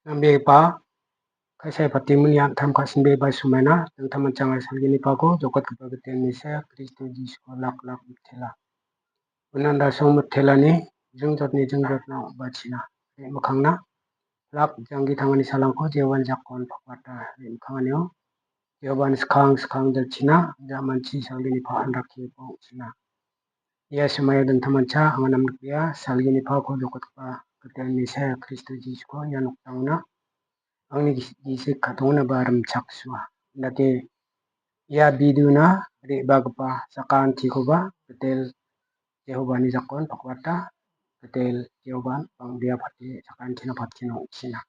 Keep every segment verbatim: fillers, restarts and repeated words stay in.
Nambegipa, kaisa patimuni an·tam ka·sinbeba somaina, dingtang manchang salgini pako, jokatgipa gita Mesaia Kristo Jisuko lak lak mitela. Unan dasong mitelani, jingjotni jingjotna ong·bachina. Re·mikkangna, lak janggi tangani salangko Jehovan jakon pakbata re·mikkanganio, Jehovan skang skang dilchina, jamanchi salgini pa an rakkigipa ong·china. Ia somaio dingtang mancha anga namnikbea salgini pako jokatgipa gita Mesaia Kristo Jisuko ia noktangona angni gis-, gisik ka·tongona ba rimchaksoa. Dake ia biduna re·bagipa sakantikoba gitel Jehovani jakon pakbata, gitel Jehovan bang·bea pate sakantina patchina ong·china.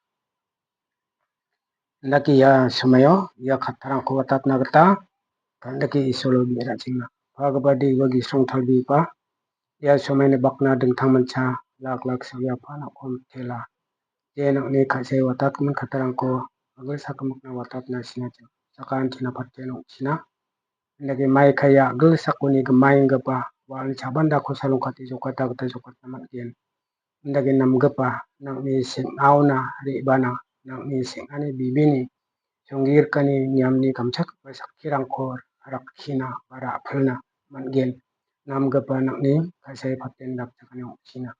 Indake ia somaio ia kattarangko watatna gita kan·dake Isolo bi·rachengna. Pagipa de ua gisrong talbegipa ia somaini bakna dingtang mancha lak lak salgipa nokko mitela. Je nang·ni ka·sae watatgimin kattarangko agilsakgimikna watatna sinachim. Sakantina patien ong·china. Indake mai kaia agilsakoni gimaenggipa wa·alni chabandako salongkate jokata gita jokatna man·gen. Indake namgipa nang·ni seng·aona re·bana nang·ni seng·ani bibini songgirikani niamni gamchakgipa sakkirangko rakkina ba ra·pilna man·gen. Namgipa nang·ni ka·sae paten dakchakani ong·china.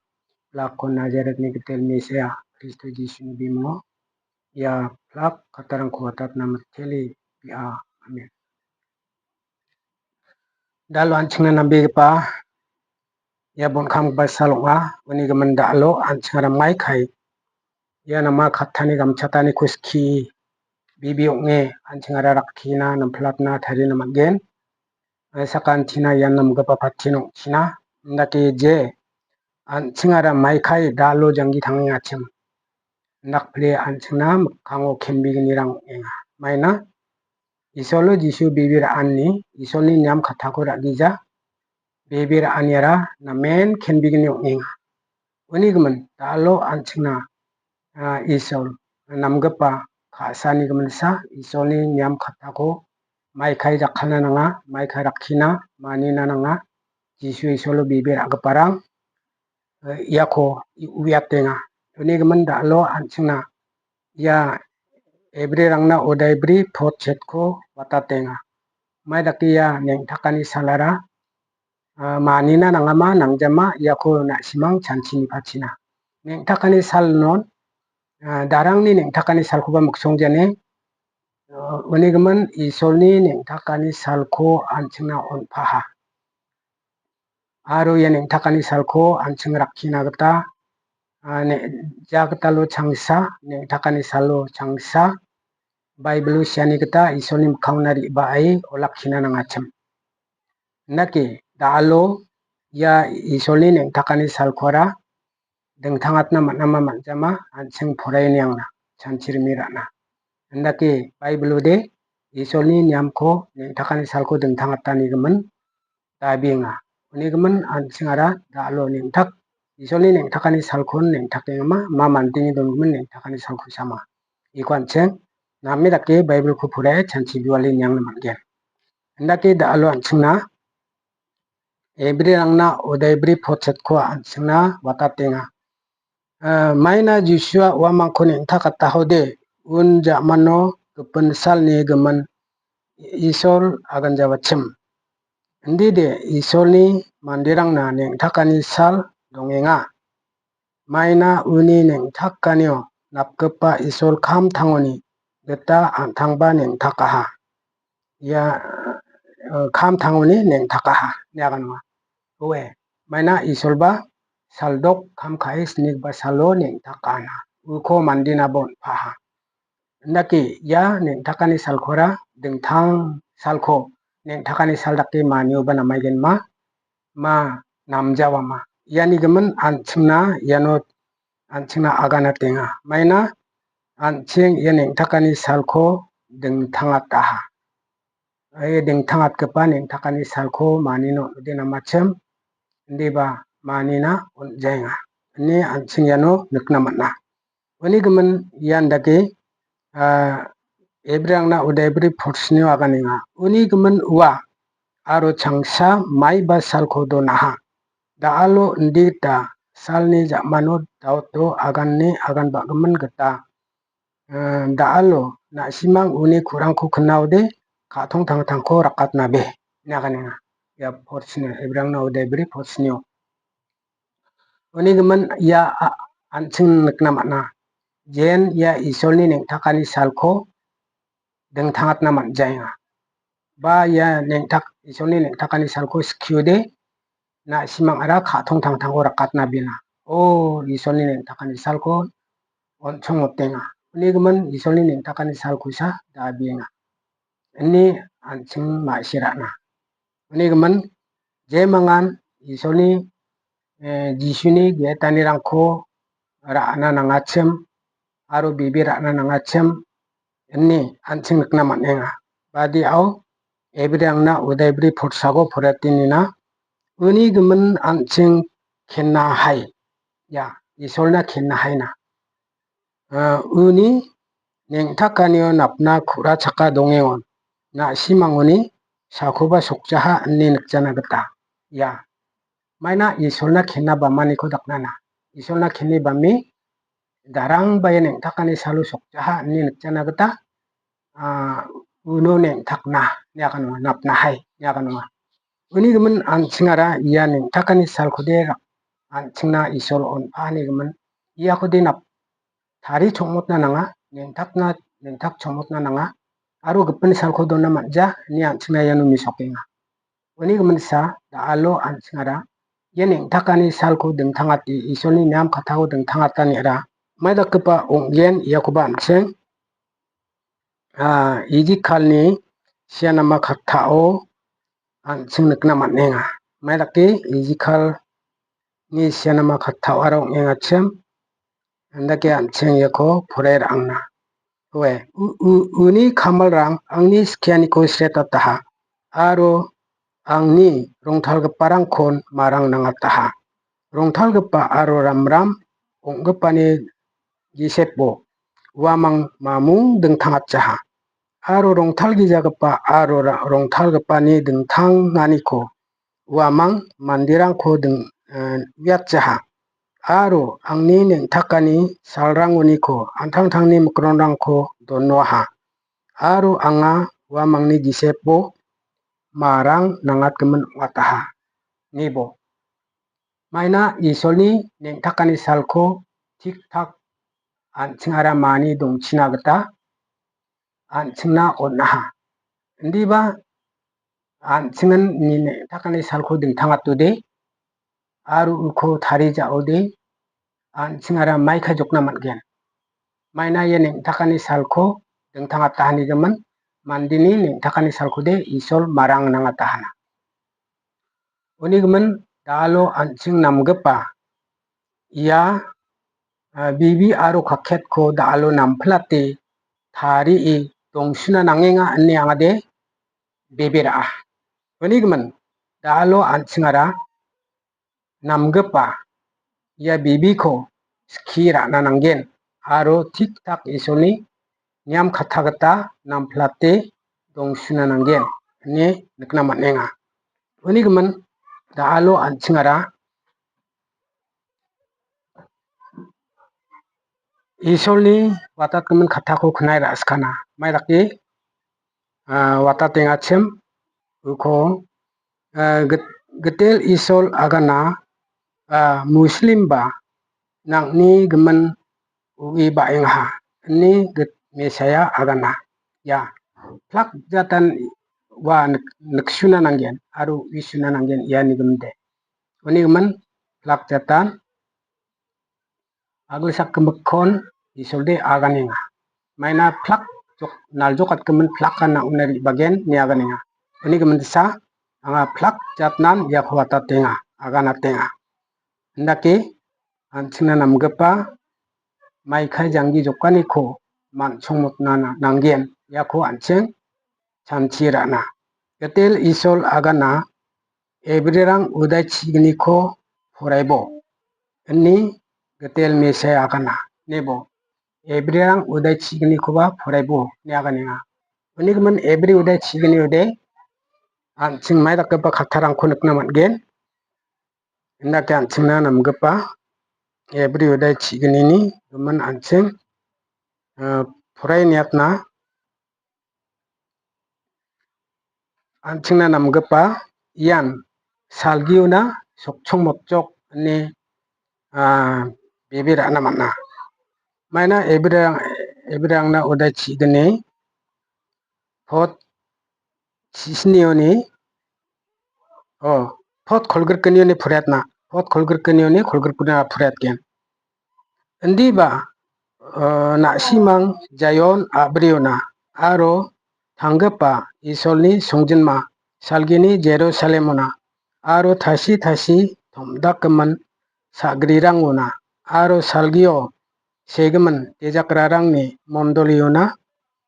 Blakko Nazaretni gitel Mesaia Kristo Jisuni bimingo ia plak kattarangko watatna mitele bi·a. Amen. Da·alo an·chingna nambegipa ia bon·kamgipa sal ong·a. Uni gimin da·alo an·chingara mai kai ia nama kattani gamchataniko skie bibi ong·e an·chingara rakkina namplatna tarina man·gen. Sakantina ian namgipa patien ong·china. Indake je an·chingara mai kai da·alo janggi tangengachim. Indakpile an·chingna mikkango kenbegnirang ong·enga. Maina Isolo Jisu bebe ra·ani, Isolni niam kattako ra·gija, bebe ra·aniara namen kenbegni ong·enga. Uni gimin da·alo an·chingna, ah, Isol namgipa ka·sani giminsa Isolni niam kattako maikai jakkalna nanga, maikai rakkina manina nanga. Jisu Isolo bebe ra·giparang, eh, iako uiatenga. Uni gimin da·alo an·chingna ia Ebrirangna odaibri potchetko watatenga. Mai dake ia neng·takani salara, ah, manina nangama, nangjama iako na·simang chanchini pachina. Neng·takani sal non, ah, darangni neng·takani salkoba mikchongjane, ah, uni gimin Isolni neng·takani salko an·chingna on·paha. Aro ia neng·takani salko an·ching rakkina gita, ah, ne-, ja gitalo changsa, neng·takani salo changsa, Baibilo siani gita Isolni mikkangona re·bae olakkina nangachim. Indake da·alo ia Isolni neng·takani salkora dingtangatna man·ama man·jama an·ching poraini angna chanchirimi ra·na. Indake Baibilode Isolni niamko neng·takani salko dingtangatani gimin dabienga. Uni gimin an·chingara da·alo neng·tak-, Isolni neng·takani salkon neng·takengama, ma mandeni dongimin neng·takani salko sama. Iko an·ching name dake Baibilko porae chanchibiwale niangna man·gen. Indake da·alo an·chingna Ebrirangna odaibri potchetko an·chingna watatenga. Ah, maina Josua uamangko neng·takatahode, un ja·mano gipin salni gimin Isol aganjawachim. Indide Isolni manderangna neng·takani sal dongenga. Maina uni neng·takanio napgipa Isol kamtangoni gita an·tangba neng·takaha. Ia, eh, kamtangoni neng·takaha, ine aganenga. Oe, maina Isolba saldok kam ka·e sinigipa salo neng·takana. Uko mandenaba on·paha. Indake ia neng·takani salkora dingtang salko neng·takani sal dake manioba namaigenma, ma namjawama. Iani gimin an·chingna iano an·chingna aganatenga. Maina an·ching ia neng·takani salko dingtangataha. Ia dingtangatgipa neng·takani salko manino on·ode namachim, indiba manina on·jaenga ine an·ching iano nikna man·a. Uni gimin ian dake, ah, Ebrirangna odaibri potsnio aganenga. Uni gimin ua aro changsa maiba salko donaha. Da·alo indita salni ja·mano daoto aganni agan ba·gimin gita eh, da·alo na·simang uni ku·rangko knaode ka·tongtangtangko rakatnabe, ine aganenga. Ia porsinio, Hebrangna ude bri porsinio. Uni gimin ia a-, an·ching nikna man·a. Jen ia Isolni neng·takani salko dingtangatna man·jaenga. Ba ia neng·tak-, Isolni neng·takani salko skiode, na·simangara ka·tongtangtangko rakatna bienga. O Isolni neng·takani salko on·chongotenga. Uni gimin Isolni neng·takani salkosa dabienga. Ine an·ching ma·sirana. Uni gimin jemangan Isolni, eh, Jisuni ge·etanirangko ra·na nangachim aro bibi ra·na nangachim ine an·ching nikna man·enga. Badiao Ebrangna udaibri porsako poratinina uni gimin an·ching kenahai. Ia, Isolna kenahaina. Ah, uni neng·takanio napna ku·ra chaka dongengon. Na·simangoni sakoba sokjaha ine nikjana gita. Ia, maina Isolna kena bamaniko daknana. Isolna keni bami darangba ia neng·takani salo sokjaha ine nikjana gita, ah, uno neng·takna, ine aganonga, napnahai, ine aganonga. Uni gimin an·chingara ia neng·takani salkode rak-, an·chingna Isol on·pani gimin iakode nap-, tari chongmotna nanga, neng·takna, neng·tak chongmotna nanga, aro gipin salko dona man·ja, ine an·chingna iano mesokenga. Uni giminsa da·alo an·chingara ia neng·takani salko dingtangate, Isolni niam kattako dingtangataniara mai dakgipa ong·gen iakoba an·ching, ah, Ejikalni sianama kattao an·ching nikna man·enga. Mai dake Ejikalni sianama kattao aro ong·engachim, andake an·ching iako porae ra·angna. Oe, u-, u-, uni kamalrang angni skianiko sretataha, aro angni rongtalgiparangkon marang nangataha. Rongtalgipa aro ramram ong·gipani gisepo uamang mamung dingtangatjaha. Aro rongtalgijagipa aro ra-, rongtalgipani dingtanganiko uamang manderangko ding-, eh, uiatjaha. Aro angni neng·takani salrangoniko an·tangtangni mikronrangko donoaha. Aro anga uamangni gisepo marang nangatgimin ong·ataha, nibo. Maina Isolni neng·takani salko tik-tak an·chingara mani dongchina gita an·chingna on·aha. Indiba an·chingni neng·takani salko dingtangatode aro uko tarijaode an·chingara mai kajokna man·gen. Maina ia neng·takani salko dingtangata hanigimin, mandeni neng·takani salkode Isol marang nangata hana. Uni gimin da·alo an·ching namgipa ia, ah, bibi aro kaketko da·alo namplate tarie dongsuna nangenga ine angade bebe ra·a. Uni gimin da·alo an·chingara namgipa ia bibiko skie ra·na nanggen aro tik-tak Isolni niam katta gita namplate dongsuna nanggen ine nikna man·enga. Uni gimin da·alo an·chingara Isolni watatgimin kattako knai ra·skana. Mai dake, ah, watatengachim uko, ah, git-, gitel Isol agana, ah, Muslimba nang·ni gimin ue ba·engaha, ine git-, Mesaia agana. Ia, plak jatan ua nik-, niksuna nanggen aro uisuna nanggen iani gimde. Uni gimin plak jatan agilsak gimikkon Isolde aganenga. Maina plak jok-, naljokatgimin plakkan na·una re·bagen ine aganenga. Uni gimin disa anga plak jatnan iako watatenga, aganatenga. Indake an·chingna namgipa maikai janggi jokaniko man·songmotna na-, nanggen iako an·ching chanchi ra·na. Gitel Isol agana Ebrerang udai chigniko poraibo, ine gitel Mesaia agana, nebo. Ebrerang udai chignikoba poraibo, ine aganenga. Uni gimin Ebre udai chigni ude an·ching mai dakgipa kattarangko nikna man·gen. Indake an·chingna namgipa Ebre udai chignini gimin an·ching, ah, porainiatna an·chingna namgipa ian salgiona sokchong motchok ine, ah, bebe ra·na man·a. Maina Ebrang-, Ebrangna odai chi·gni pot chisnioni, o, pot kolgrikgnioni poriatna, pot kolgrikgnioni kolgrikgniona poriatgen. Indiba, o, na·simang Jaion a·briona aro tanggipa Isolni songjinma salgini Jerusalemona aro tasi-tasi tom·dakgimin sagrirangona aro salgio segimin dejakrarangni mondoliona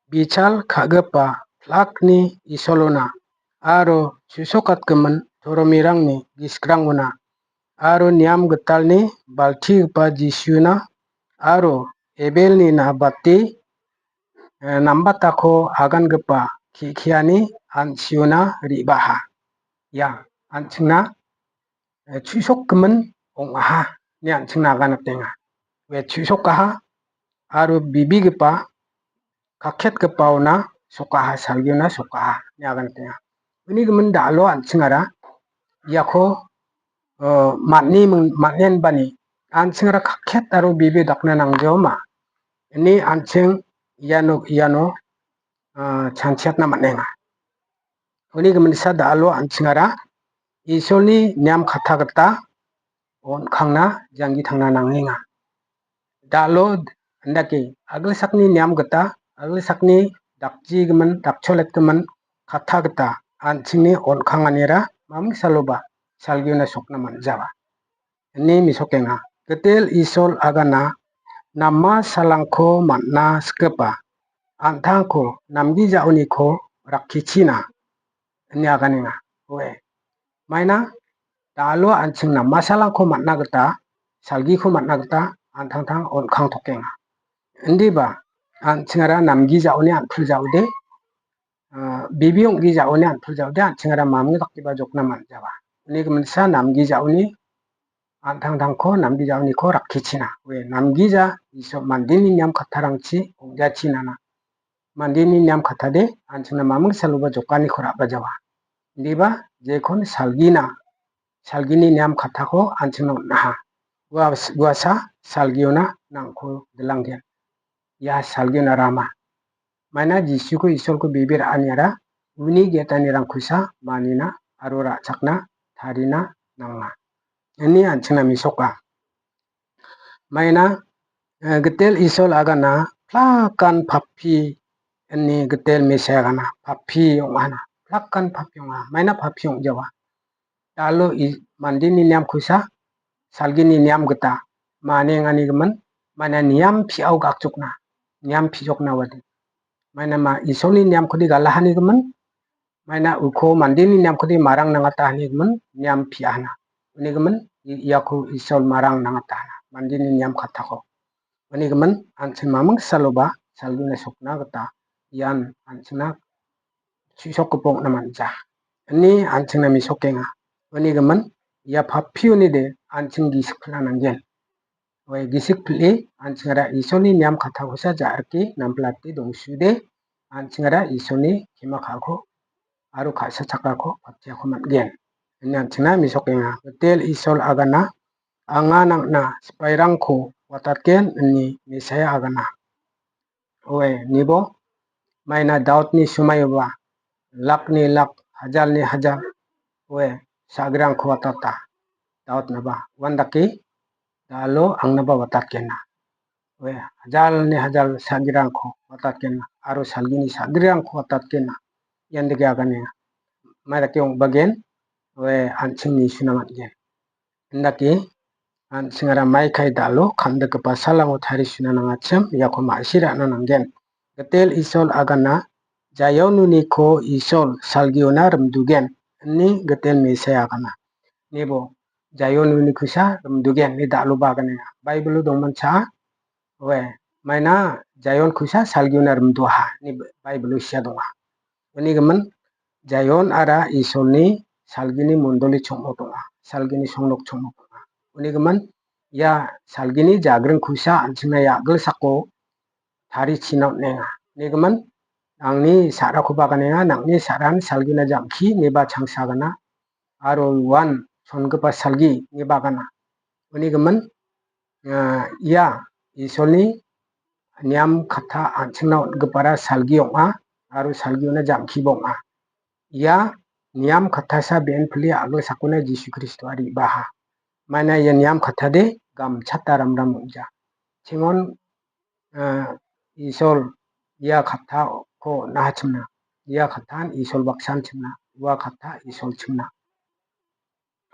bichal ka·gipa plakni Isolona aro chusokatgimin toromirangni giskrangona aro niam gitalni baltigipa Jisuna aro Ebelni na·bate, eh, nambatako agangipa ki·kiani an·chiona re·baha. Ia an·chingna, eh, chu·sokgimin ong·aha ine an·chingna aganatenga. Ue chu·sokaha aro bibigipa kaketgipaona sokaha, salgiona sokaha ine aganatenga. Uni gimin da·alo an·chingara iako, eh, man·e ming-, man·enbani an·chingara kaket aro bibi dakna nangjaoma ine an·ching iano, iano, ah, chanchiatna man·enga. Uni giminsa da·alo an·chingara Isolni niam katta gita on·kangna janggi tangna nangenga. Da·alo indake agilsakni niam gita, agilsakni dakjigimin, dakcholetgimin katta gita an·chingni on·kanganira mamingsaloba salgiona sokna man·jaba ine mesokenga. Gitel Isol agana nama salangko man·na sikgipa an·tangko namgijaoniko rakkichina ine aganenga. Oe. Maina da·alo an·ching nama salangko man·na gita, salgiko man·na gita an·tangtang on·kang tokenga. Indiba an·chingara namgijaoni an·piljaode, ah, bibi ong·gijaoni an·piljaode an·chingara mamung dakeba jokna man·jaba. Uni giminsa namgijaoni an·tangtangko namgijaoniko rakkichina. Oe, namgija Iso mandeni niam kattarangchi ong·jachinana. Mandeni niam kattade an·chingna mamung saloba jokaniko ra·bajawa. Indiba jekon salgina, salgini niam kattako an·chingna on·aha. Uas-, uasa salgiona nangko dilanggen. Ia salgiona rama. Maina Jisuko Isolko bebe ra·aniara uni ge·etanirangkosa manina aro ra·chakna tarina nanga ine an·chingna mesoka. Maina, eh, Gitel Isol agana plakan papi ine Gitel Mesaia agana papi ong·ana. Plakan papi ong·a. Maina papi ong·jawa. Da·alo i-, mandeni niamkosa, salgini niam gita, manengani gimin, maina niam pi·ao ga·akjokna, niam pi·jokna wade. Maina ma Isolni niamkode galahani gimin, maina uko mandeni niamkode marang nangata hani gimin, niam pi·ahana. Uni gimin, i-, iako Isol marang nangata hana, mandeni niam kattako. Uni gimin, an·ching maming saloba, salgina sokna gita, ian an·chingna chu·sokgipa ong·na man·ja ine an·chingna mesokenga. Uni gimin, ia papioni de an·ching gisik pil·na nanggen. Oe, gisik pil·e an·chingara Isolni niam kattakosa ja·rike namplate dongsude an·chingara Isolni kema ka·ako aro ka·sa chakrako patiako man·gen ine an·chingna mesokenga. Gitel Isol agana, anga nang·na sipairangko watatgen ine Mesaia agana. Oe, nibo maina Daudni somaioba lakni lak, hajalni hajal, oe, sa·girangko watata. Daudnaba uandake da·alo angnaba watatgenna. Oe, hajalni hajal sa·girangko watatgenna aro salgini sa·girangko watatgenna. Iandake aganenga. Maidake ong·bagen, oe, an·ching nisuna man·gen. Indake an·chingara maikai da·alo kandikgipa salango tarisuna nangachim iako ma·sina nanggen. Gitel Isol agana, Jaion uniko Isol salgiona rimdugen, ine Gitel Mesaia agana. Nibo Jaion unikosa rimdugen, ine da·aloba aganenga. Baibilo dongmancha, oe, maina Jaionkosa salgiona rimdoha, ine Baibilo sia donga. Uni gimin, Jaion ara Isolni salgini mondoli chong·o donga, salgini songnok chong·o donga. Uni gimin, ia salgini jagringkosa an·chingna ia a·gilsako tarichina on·enga. Unigimin, nangni sa·rakoba aganenga, nangni sa·ran salgina jang·ki ineba changsa agana, aro uan chongipa salgi ineba agana. Unigimin, ah, ia Isolni niam katta an·chingna on·gipara salgi ong·a, aro salgiona jang·kiba ong·a. Ia niam kattasa be·en pile a·gilsakona Jisu Kristoa re·baha. Maina ia niam kattade gamchata ramram ong·ja. Chingon, ah, Isol ia kattako on·ahachimna. Ia kattan Isol baksanchimna. Ua katta Isolchimna.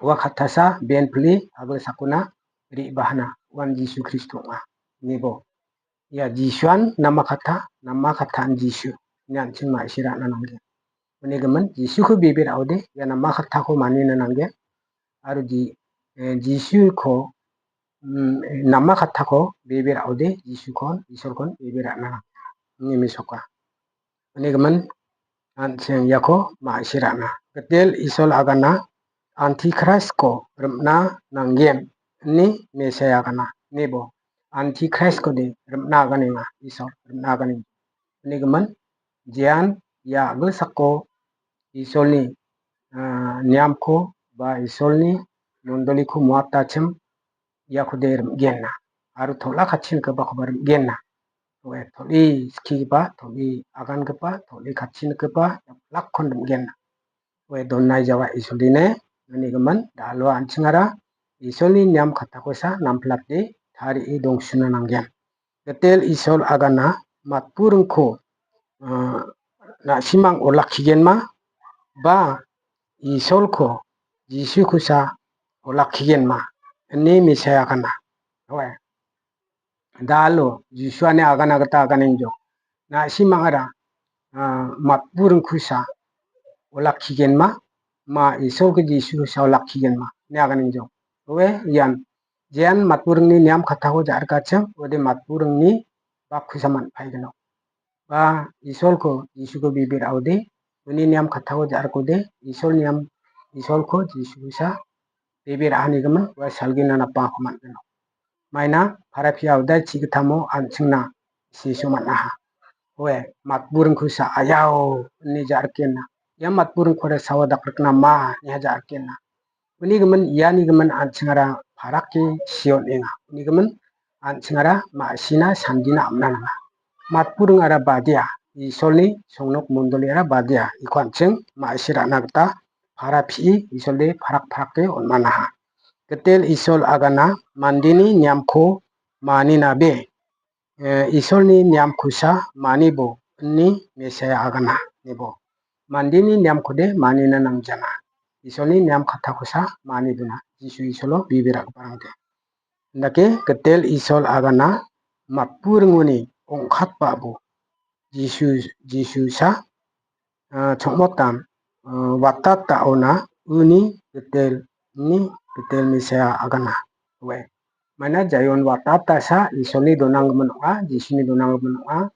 Ua kattasa be·en pile a·gilsakona re·bahana. Uan Jisu Kristo ong·a. Nibo. Ia Jisuan nama katta, nama kattan Jisu. Ine an·ching ma·sina nanggen. Unigimin Jisuko bebe ra·ode, ia nama kattako manina nanggen. Aro Ji-, eh, Jisuko, mm, nama kattako bebe ra·ode, Jisukon, Isolkon bebe ra·na nanggen. Ine mesoka. Unigimin an·ching iako ma·sina. Gitel Isol agana Antikraistko rim·na nanggen, ine Mesaia agana. Nibo Antikraistkode rim·na aganenga, Isol rim·na aganenga. Unigimin jean ia a·gilsako Isolni, ah, niamko ba Isolni mondoliko moatachim iakode rim·genna. Aro tol·a katchinigipakoba rim·genna. Oe, tol·e skigipa, tol·e agangipa, tol·e katchinigipa, ia pelakkon rim·genna. Oe, donai jawa Isoldine, unigimin, da·alo an·chingara Isolni niam kattakosa namplate tarie dongsuna nanggen. Gitel Isol agana matburingko, ah, na·simang olakkigenma ba Isolko Jisukosa olakkigenma ine Mesaia agana. Oe. Da·alo Jisuani agana gita aganengjok. Na·simangara, ah, matburingkosa olakkigenma, ma Isolko Jisukosa olakkigenma ine aganengjok. Oe, ian jean matburingni niam kattako ja·rikachim, ode matburingni bakkosa man·paigino. Ba Isolko Jisuko bebe ra·ode, uni niam kattako ja·rikode, Isol niam, Isolko Jisukosa bebe ra·anigimin ua salgina napangako man·gino. Maina para pia odai chigitamo an·chingna Jisu man·aha. Oe, matburingkosa ayao ine ja·rikenna. Ia matburingkora sawa dakrikna ma ine ja·rikenna. Unigimin ianigimin an·chingara parake sion·enga. Unigimin an·chingara ma·sina sandina am·na nanga. Matburingara badia, Isolni songnok mondoliara badia, iko an·ching ma·sina gita para pie Isolde parak parake on·manaha. Gitel Isol agana mandeni niamko maninabe, eh, Isolni niamkosa manibo ine Mesaia agana, nibo. Mandeni niamkode manina nangjana. Isolni niam kattakosa manibona. Jisu Isolo bebe ra·giparangde. Indake Gitel Isol agana matburingoni ong·katbabo Jisu, Jisusa, ah, chongmotan, ah, watataona uni Gitel, uni Gitel Mesaia agana. Oe. Maina Jaion watatasa Isolni donanggimin ong·a, Jisuni donanggimin ong·a.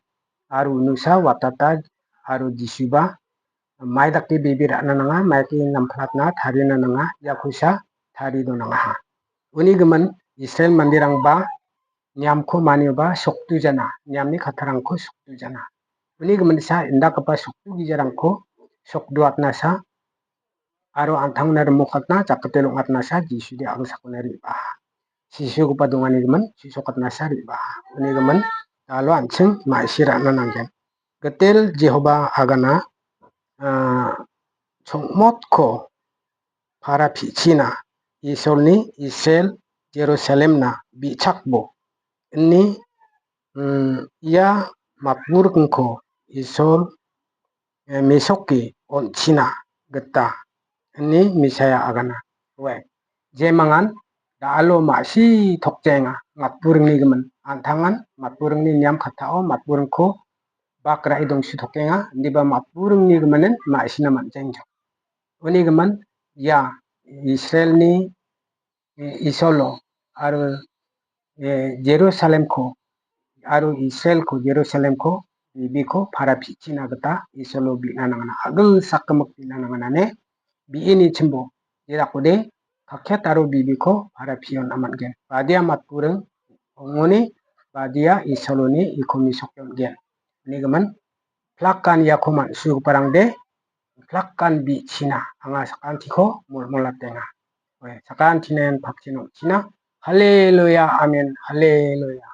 Aro unusa watata aro Jisuba mai dake bebe ra·na nanga, maike namplatna tarina nanga, iakosa tarie donangaha. Unigimin Israel manderangba niamko manioba sokdujana, niamni kattarangko sokdujana. Unigiminsa indakgipa sokdugijarangko sokduatnasa aro an·tangna rimokatna, jakate long·atnasa Jisude a·gilsakona re·baha. Sisugipa donganigimin, sisokatnasa re·baha. Unigimin, da·alo an·ching ma·sina nanggen. Gitel Jehoba agana, ah, chongmotko para pichina, Isolni Israel Jerusalemna bi·chakbo, ine, mm, ia matburingko Isol, eh, mesoke on·china gita, ine Mesaia agana. Oe, jemangan da·alo ma·si tokjaenga, matburingni gimin. An·tangan matburingni niam kattao matburingko bak ra·e dongsi tokenga, indiba matburingni giminen ma·sina man·jaengjok. Uni gimin, ia Israelni, eh, Isolo aro, eh, Jerusalemko aro Israelko, Jerusalemko bibiko para pichina gita Isolo bi·na nangana, a·gilsakgimik bi·na nangana ine bi·enichimbo jerakode kakket aro bibiko para piona man·gen. Badia matburing ong·ode Badia Isoloni ikomi sokjon gen. Ini gimin, plakan iako man·sugiparangde, plakan bi·china, anga sakantiko molmolatenga. Oe, sakantinan pakchino china. Haleluya, amen, haleluya.